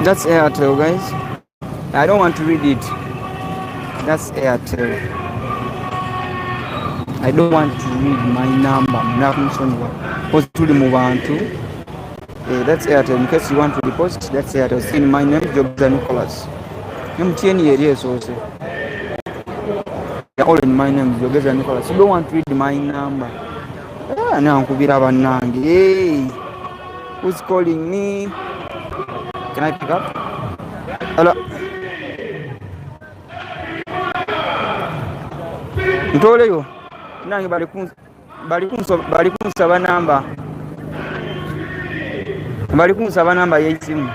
That's Airtel, guys. I don't want to read it. That's Airtel. I don't want to read my number. Munakunsonyiwa. Because tuli mu bantu. That's Airtel. In case you want to deposit, that's Airtel. In my name, Jobza Nicholas. MTN yeri esoose. All in my name, Jobza Nicholas. You don't want to read my number. Ah, nankubira bannange. Hey, who's calling me? Can I pick up? Hello. Ntoleyo. Nange bali kunsaba namba. Bali kunsaba namba y'essimu.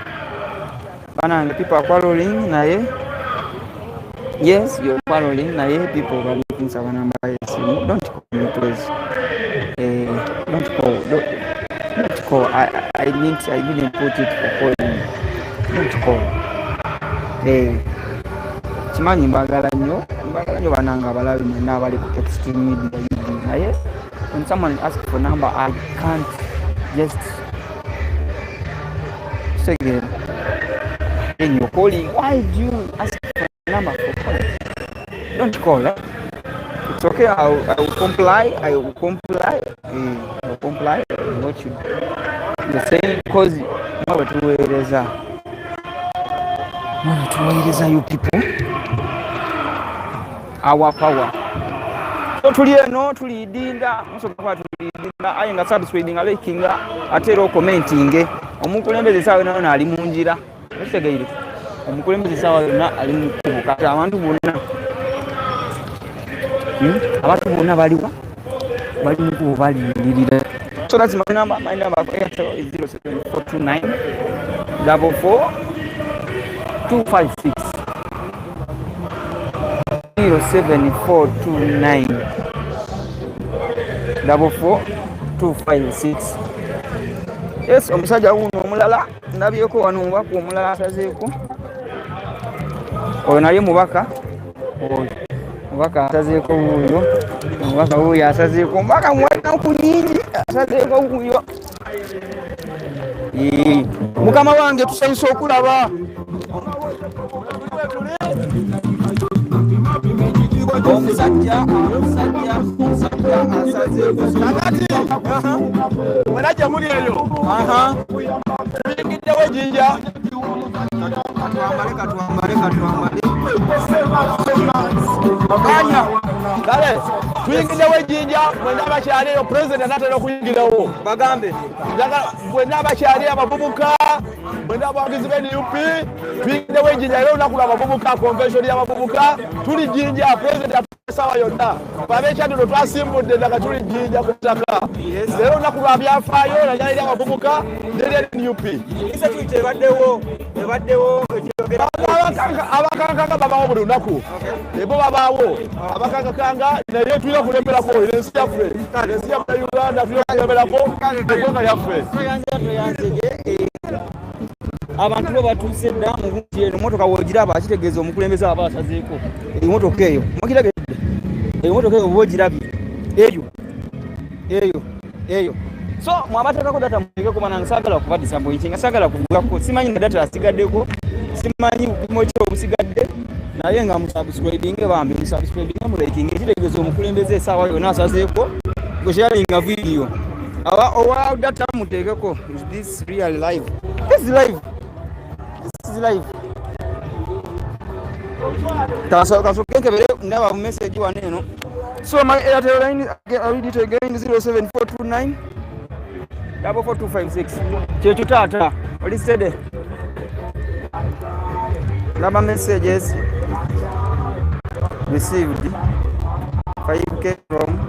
Banange, people are quarreling naye. Yes, you're quarreling naye people bali kunsaba namba y'essimu. Don't call me, please. Don't call. Don't call. I didn't put it for calling. Don't call. Kimanyi mbagala nnyo, mbagala nnyo banange abalabi mwenna abali ku Extreme Media UG. Naye when someone asks for number, I can't just say. Then you're calling. Why do you ask for number for calling? Don't call. Eh? It's okay. I will comply. I will comply. I will comply. What you the same because mwe tuweereza, mwe tuweereza, you people, our power. So tuli eno, tuli Idinda, musobola kuba tuli Idinda, aye nga subscribinga, likinga, ate era ocommentinge. Omukulembeze esaawa yonna ali mu njira, okitegeire? Omukulembeze esaawa yonna ali mu kkubo. Kati abantu bonna, Abantu bonna baliwa? Bali mu kkubo balindirira. So that's my number. My number for Airtel is 07429 44 256. 07429 44 256. Yes, omusajja wuno omulala ndabyeko wano, omubaka omulala asazeeko. Oyo naye mubaka, oyo mubaka asazeeko wuuyo, omubaka wuuyo asazeeko, omubaka muwanaku nyingi asazeeko wuuyo. Mukama wange, tusanyusa okulaba omusajja asazeeko. Kakati mwena gye muli eyo, tuyingiddewo ejjinja. Katwambale, katwambale, katwambale. Kanya. Kale tuyingiddewo ejjinja. Mwena abakyali eyo, pulezidenti anaatera okuyingirawo. Bagambe. Mwena abakyali, abavubuka, mwena abawagizi ba NUP, tuyingiddewo ejjinja. Era olunaku lw'abavubuka, convention y'abavubuka, tuli Jjinja. Pulezidenti esaawa yonna. Ab'ekyaddondo twasimbudde ddaka, tuli Jjinja ku ttaka. Leero olunaku lwa byafaayo naddala eri abavubuka n'eri NUP. Insecurity ebaddewo, ebaddewo ekyogera. Abakankanga babaawo buli lunaku, ebo babaawo abakankakanga, naye tulina kulemerako ensi yaffe, ensi yaffe Uganda, tulina kulemerako eggwanga lyaffe. Tweyanze, tweyanzege. Abantu bo batuuse dda mu bungi. Eno motoka wogiraba kitegeeza omukulembeze aba asazeeko. Emotoka eyo mugirabye? Emotoka eyo oba ogirabye, eyo eyo eyo. So mwabateekako data mutekeko, banange. Saagala kuba disappointing, saagala kuvugako, simanyi na data asigaddeko, simanyi bupimo ki obusigadde, naye nga musubscribinge bambi, musubscribinge, mulikinge. Kitegeeza omukulembeze esaawa yonna asazeeko. Gosharinga video, aba owa data muteekeko. Is this real live? This is live, this is live. Kasooke nkebere ndaba message wano eno. So my Airtel line, I read it again, 07429 44256. Kyekyo taata, oli steady. Ndaba messages received, 5K from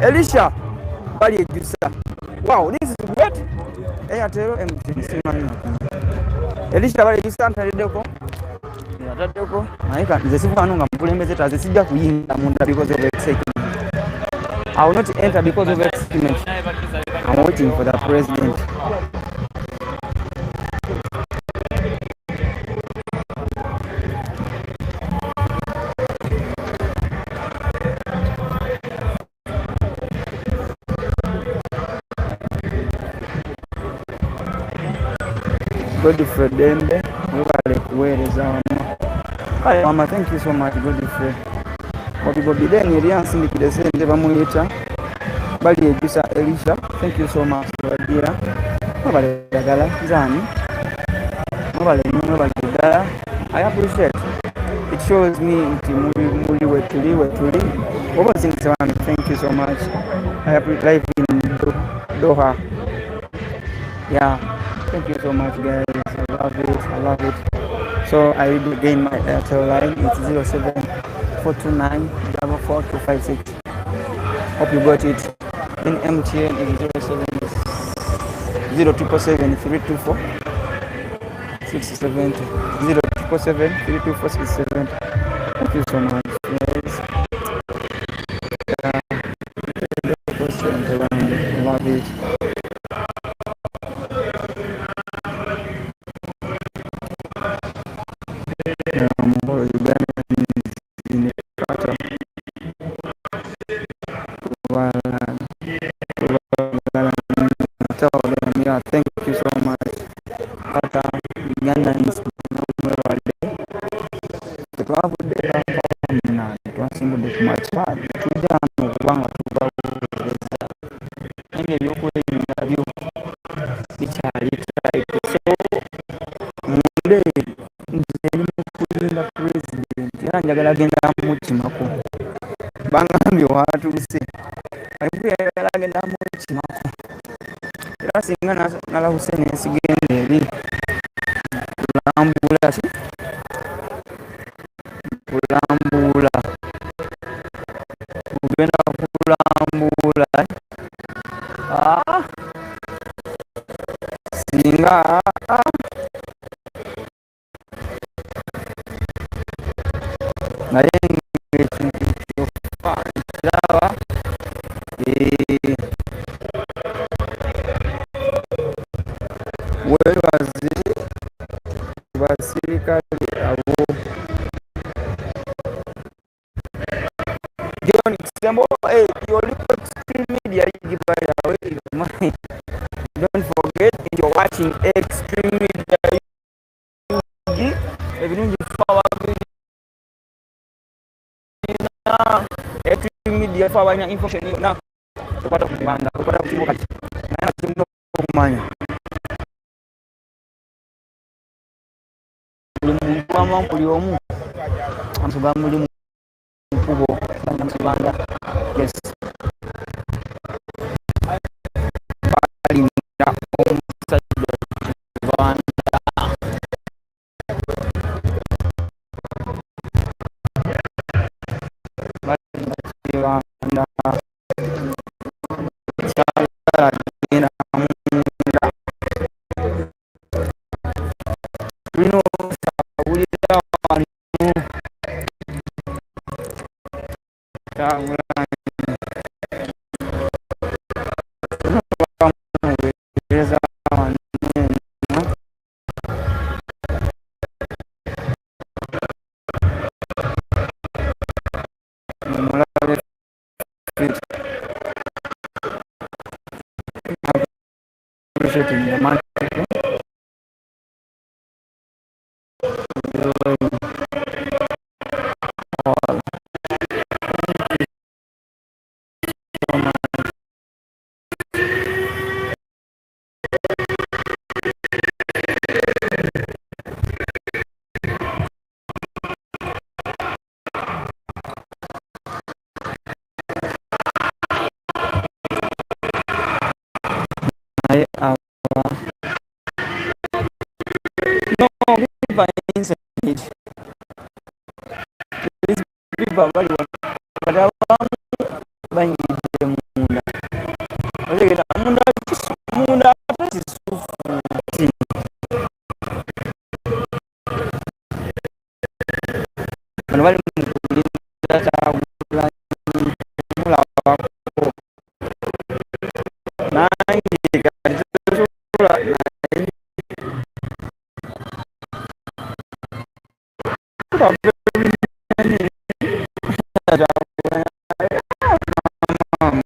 Elisha Bali Ejusa. Wow, this is great. Airtel, MTN, simanyi. Elisha Bali Ejusa ntaddeko, ataddeko, naye nze sivaano nga mukulembeze taze. Sijja kuyingira munda because of excitement. I will not enter because of excitement. I'm waiting for the president. Godfrey Dembe. Webale kuweereza wama. Kale mama, thank you so much Godfrey. Bobi Bobi then eri ansindikidde sente bamuyita bali ejusa Elisha. Thank you so much bagira. Mwebale ddagala nzani. Mwebale nnyo, mwebale ddala. I appreciate. It shows me nti muli wetuli wetuli. Oba osindise bambi, thank you so much. I appreciate life in Doha. Yeah, thank you so much guys. I love it. I love it. So I will again my Airtel line. It's 07429 44256. Hope you got it. Then MTN is 07 0777 324 670 0777 324 670. Thank you so much guys. I love it. Yeah, thank you so much. Kata Ugandans mwebale. Tetwavudde Kampala munange, twasimbudde ku makya tujja wano okubanga tubaweereza. Naye ebyokwerinda byo bikyali tight. So munde nze ndi mu kulinda pulezidenti era njagala genda mukimako. Bangambye watuuse. Njagala genda mukimako. Era singa nalawuse n'ensigenda eri kulambula ki? Kulambula. Kugenda kulambula. Singa naye ng'ekintu kyofa nkiraba. Weebaze basirikale abo. John Kisembo, hey, your Extreme Media, by the way, don't forget you're watching Extreme Media UG. Ebirungi fa Extreme Media fa balina information yonna ekwata ku Uganda, ekwata ku kimu kati. Naye tulina okumanya buli muntu ama buli omu amasuga muli mu kkubo Uganda. Yes, balinda omusajja Kibanda. Balinda Kibanda. Kyagala genda munda. Tulina okusawulira wano. Kyagulanyi. Bamuweereza wano eno. Mumulabe fit. Appreciating the man. All. So much. Naye aba no people are inside. These people bali wano. Kati abamu bayingidde munda. Otegeera munda munda ate kisufu ki? Bano bali mu kulinda Kyagulanyi mulabako. Nange kati tosobola naye people are very many. Kyagulanyi mama.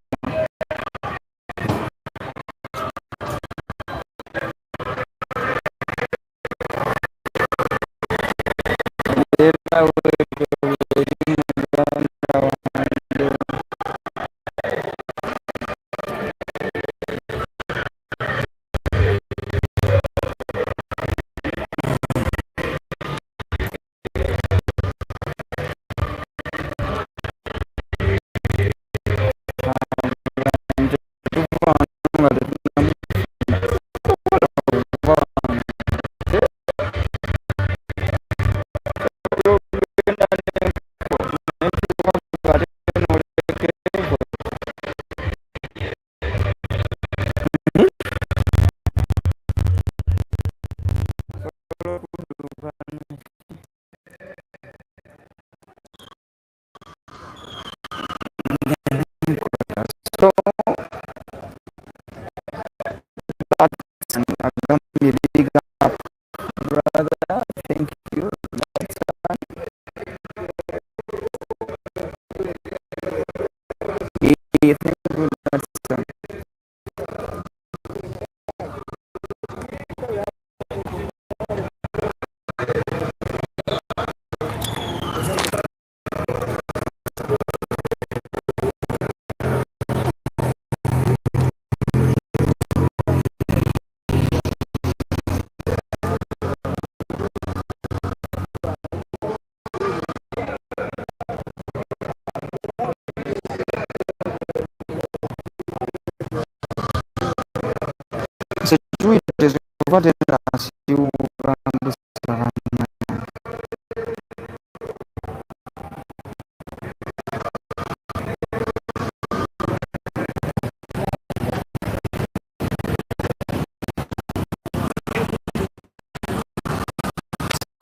Kyova tera asiiwuuka mpisa bannange.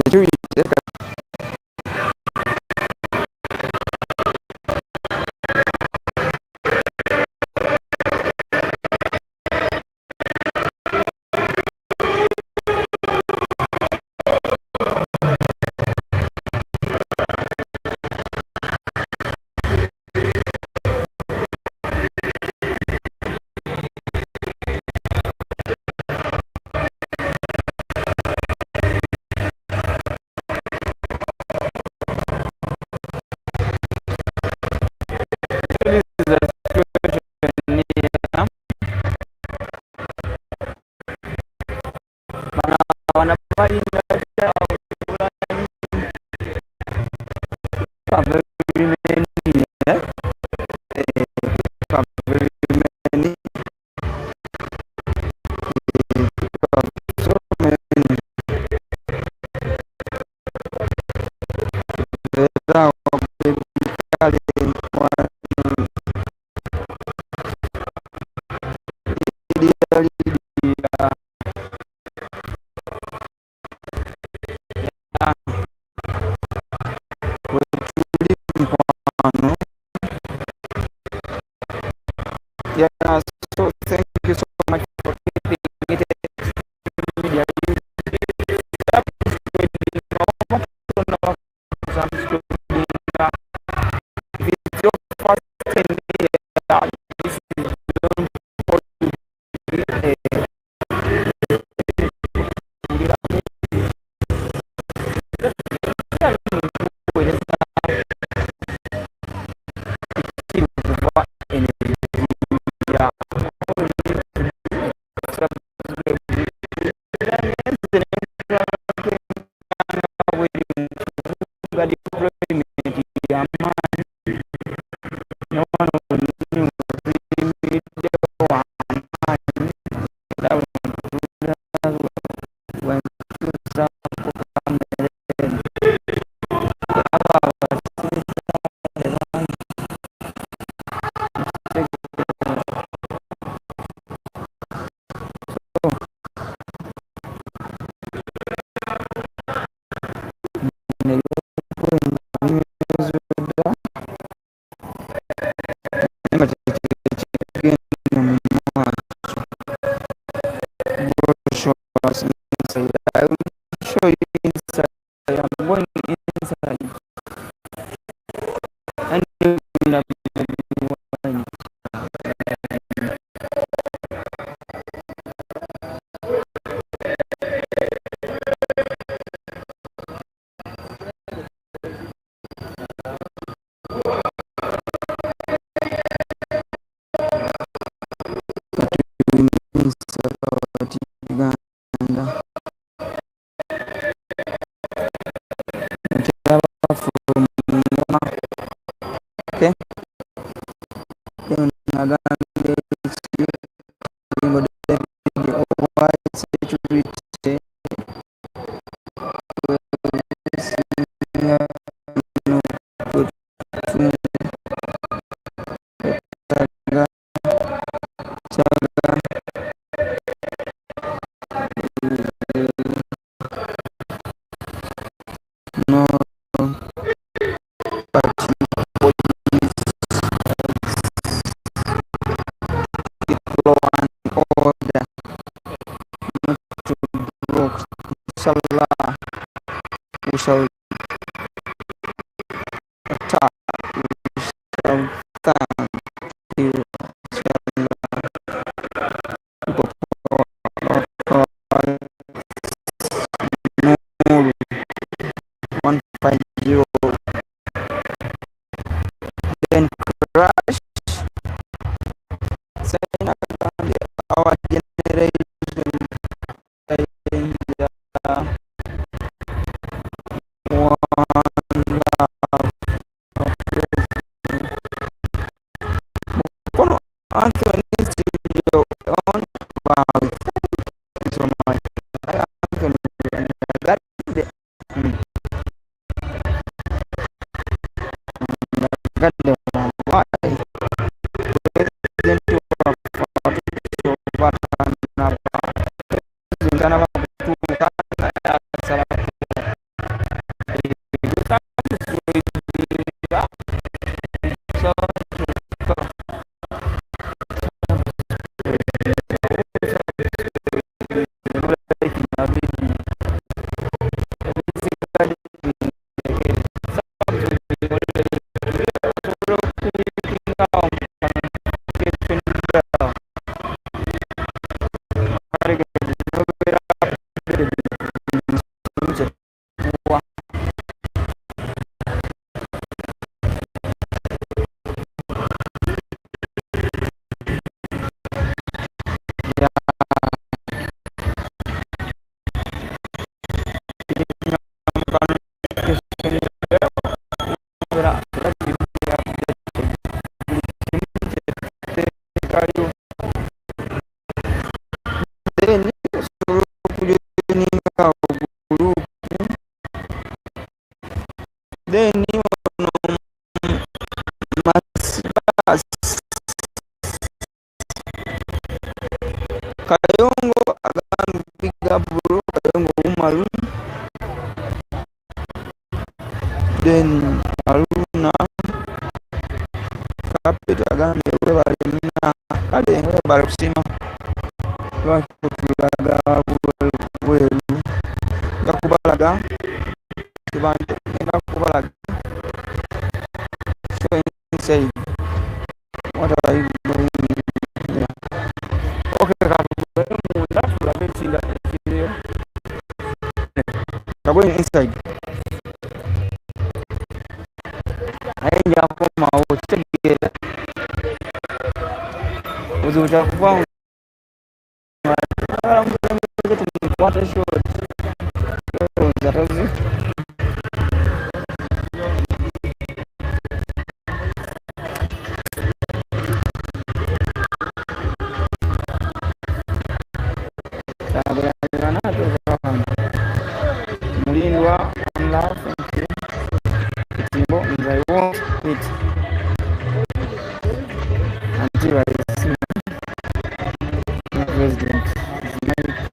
Security. This is the situation here. Bano abaana balina very many, eh? Very many. So many. Era kale Lydia, Lydia. Wetuli mukwano. Yeah, so thank you so much for keeping it media. If it's your first time here, this is John Paul. Deployment y'amaanyi ne wano wennyini we tuyimiriddewo w'amaanyi era bwe ntuusaako kamera eno aba abasirikale bangi. So bino ebyokwerinda binywezeddwa naye nga tekigenda mu maaso. Go show us inside. I will show you inside. I'm going inside. And wine. Kati Uganda ntiraba from Ngoma. Okay. Then nagambye ki Bugingo David owa security wesinga no twetaaga kyaga no party police keep law and order not to broke. Inshallah we shall attack, we shall thank you, inshallah. People power, our power, Nuru 150. Then crash our generation. Ben Aluna Kapeta agambye webale nina kale webale kusiima lwaki kutulaga bweru nja kubalaga ngenda kubalaga. So inside what are you doing here? Okay, katugende munda tulabe ekinda ekiriyo. Going inside naye nja kukomawo kitegeera buzibu kyakuva mukulembeze tumukwate shot tozi. Mulindwa one love, thank you. Kitimbo nze I won't quit until I see my president is my president.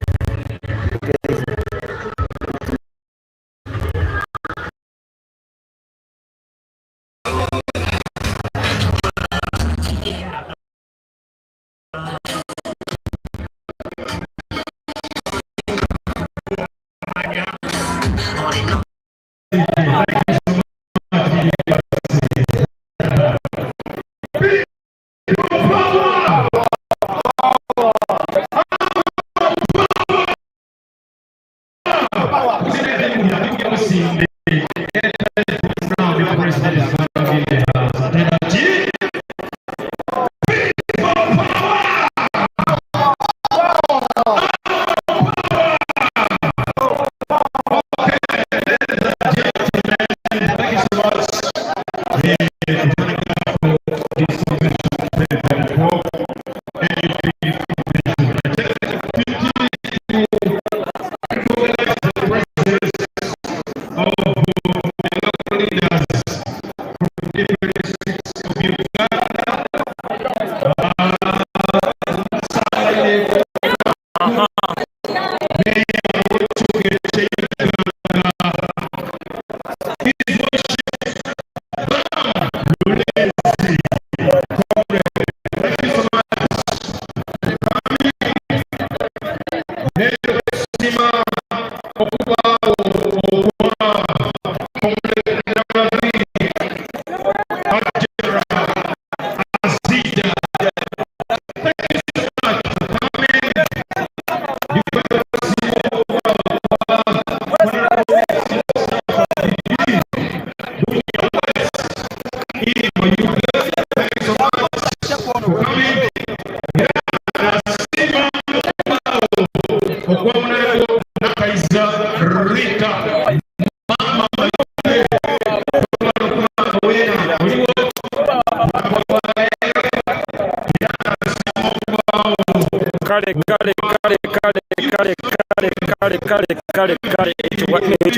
Kale kale kale kale kale kale kale kale kale kale ekyo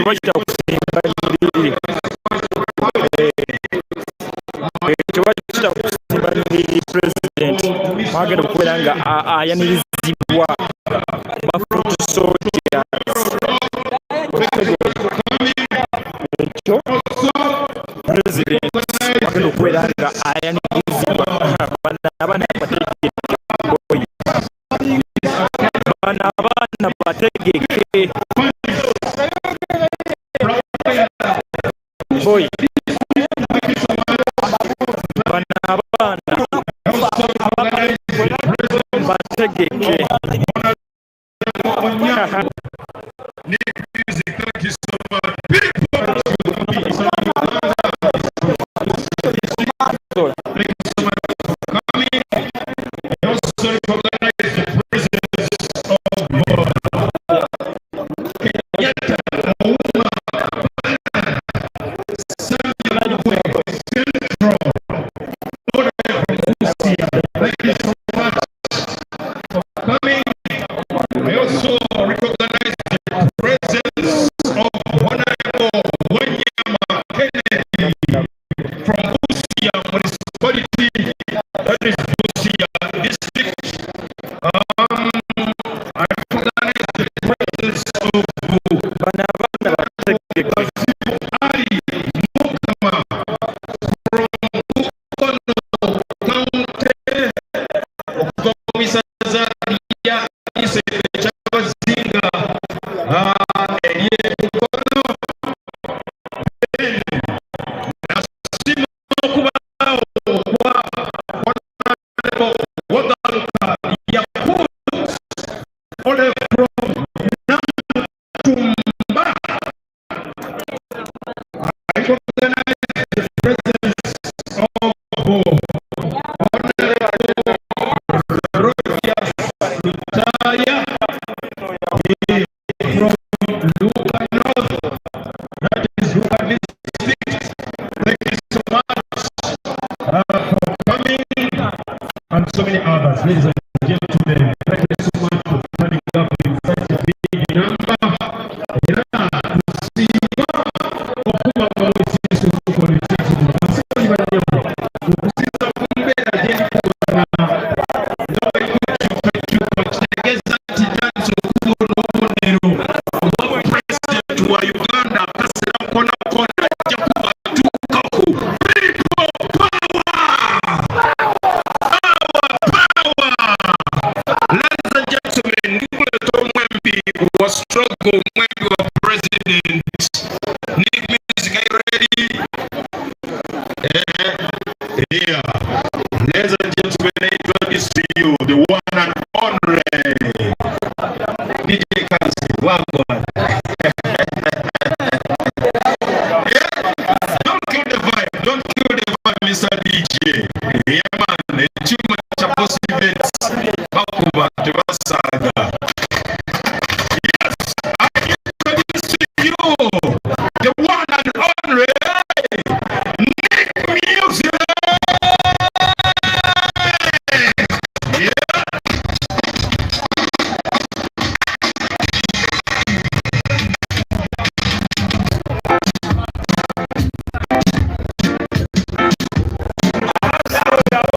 bakiyita kusimba nyiriri. Ekyo bakiyita kusimba nyiriri. President mwagenda okubeera nga ayanirizibwa ba foot soldiers. Ekyo president mwagenda okubeera nga ayanirizibwa abaana bategeke bano abaana bategeke boy bano abaana bategeke. I also recognize Ladies and gentlemen, thank you so much for turning up in such a big number. Era tusiima okuba nga mwetiise okukola ekintu kino. Bassebo bannyabo, okusinziira ku mbeera gye ndikubona nga bwe kukyukakyuka, kitegeeza nti ntandise okubona obubonero obwa pulezidenti wa Uganda. Akaseera kona kona ajja kuba atuukako. People power! Our power! Ladies and gentlemen, ndikuleeta omwembi wa struggle, omwembi wa president Nick Music. Are you ready? Yeah. Ladies and gentlemen, I introduce to you the one and only DJ Kansi. Wagwan. Yeah. Don't kill the vibe. Don't kill the vibe, Mr. DJ. Yeah, man. Ekyuma kya Boss Events. Bakuba tebasaaga. Yes, I introduce to you the one and only Nick Music. Yeah.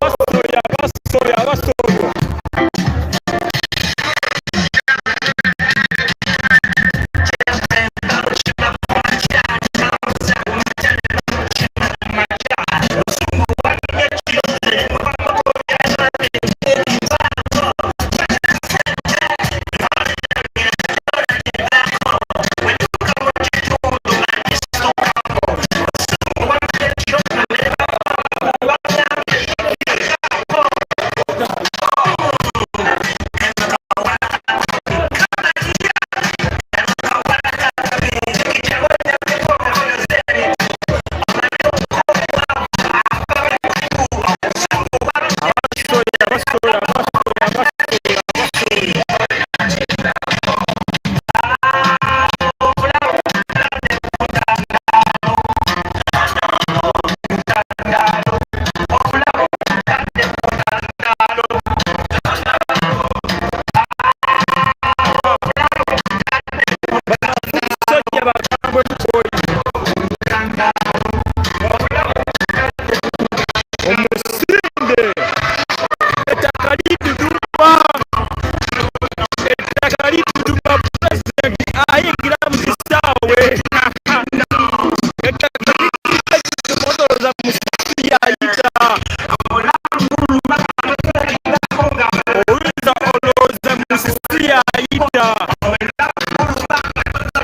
Abasoya, abasoya, abasoya. Abasoya, abasoya, abasoya, abasoya, abasoya. Basajja bakambwe mukoyi. Omusinde, ettaka liduduma, ettaka liduduma. Pulezidenti ayingira mu kisaawe, ettaka liduduma, musisi ayita. Oyinza olowooza musisi ayita,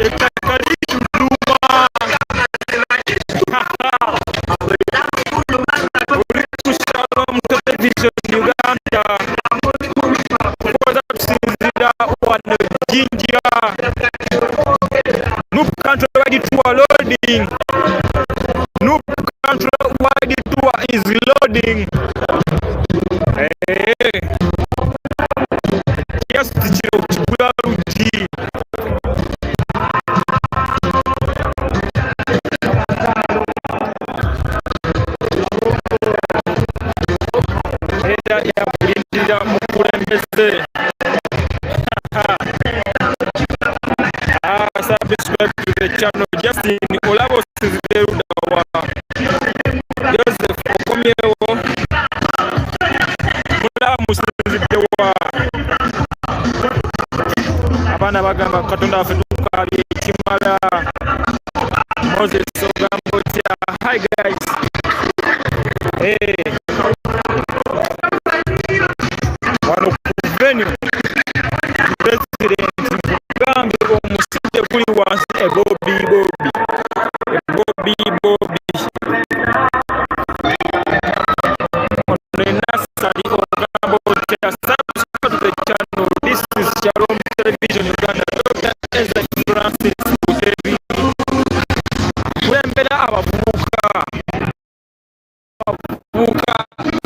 ettaka liduduma. Oli ku Shalom Television Uganda, kukoza tusinzira wano Jinja. NUP Country Wide Tour loading. NUP Country Wide Tour is loading. Eh. Just kiro kigula luggi. Era yakulindirira mukulembeze. Ah, subscribe to the channel. Justin, olaba osinzidde ludda wa? Joseph, okomyewo. Mulaba musinzidde wa? Abaana bagamba Katonda waffe tukaabye ekimala. Moses, ogamba otya? Hi guys. Hey. Wano ku venue, president nkugambye omusinde guli wansi. Ebobi bobi, ebobi bobi. Ono enasali, ogamba otya? Subscribe to the channel. This is Shalom Television Uganda. Dr. Ezra Francis Butebi kulembera abavubuka, abavubuka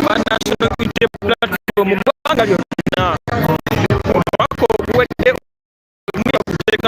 ba National Unity Platform mu ggwanga lyonna.